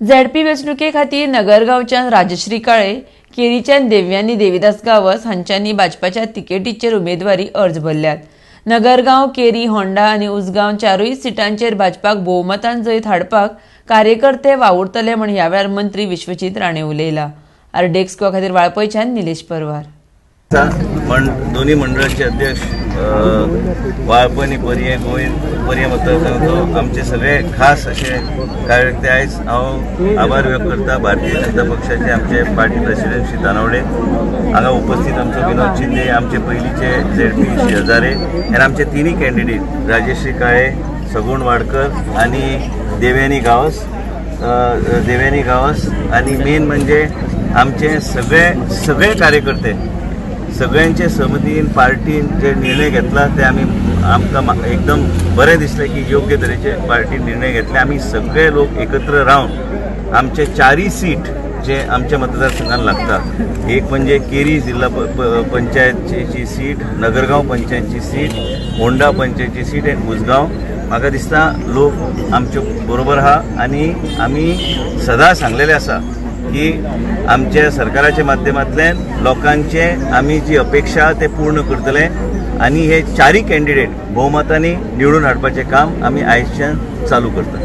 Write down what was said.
ZP वेंचणुके खातीर नगरगांवच्यान राजश्री काळे, केरीच्यान देवयानी देविदास गावस हांच्यांनी भाजपाच्या तिकेटीचेर उमेदवारी अर्ज भरल्यात. नगरगांव, केरी, होंडा आनी उसगांव चारूय सिटांचेर भाजपाक भोवमतान जैत हाडपाक कार्यकर्ते वावुरतले म्हूण ह्या वेळार मंत्री विश्वजीत राणे उलयला. आरडीएक्स खातीर वाळपयच्यान निलेश परवार. म्हण दोन्ही मंडळाचे अध्यक्ष, वाळपय आनी पर्यें, गोंय पर्यें मतदारसंघाचो आमचे सगळे खास अशे कार्यकर्ते, आयज हांव आभार व्यक्त करता. भारतीय जनता पक्षाचे आमचे पार्टी प्रेसिडेंट श्री तानावडे, हांगा उपस्थित आमचो विनोद शिंदे, आमचे पयलींचे झेडपी श्री हजारे आनी आमचे तिनूय कॅन्डिडेट राजश्री काळे, सगुण वाडकर आनी देवयानी गांवस, देवयानी गांवस आनी मेन म्हणजे आमचे सगळे सगळे कार्यकर्ते, सगळ्यांचे सहमतीन पार्टीन जे निर्णय घेतला ते आमी आमकां एकदम बरें दिसलें की योग्य तरेचे पार्टीन निर्णय घेतले. आमी सगळे लोक एकत्र रावन आमचे चारय सीट जे आमच्या मतदारसंघात लागता, एक म्हणजे केरी जिल्हा पंचायतची सीट, नगरगांव पंचायतची सीट, होंडा पंचायतची सीट आनी उसगांव, म्हाका दिसता लोक आमचे बरोबर आहा. आनी आमी सदां सांगलेलें आसा की आमच्या सरकाराच्या माध्यमांतल्यान लोकांचे आमी जी अपेक्षा आहा ते पूर्ण करतले आनी हे चारय कॅन्डिडेट भोवमतांनी निवडून हाडपाचें काम आमी आयजच्यान चालू करतात.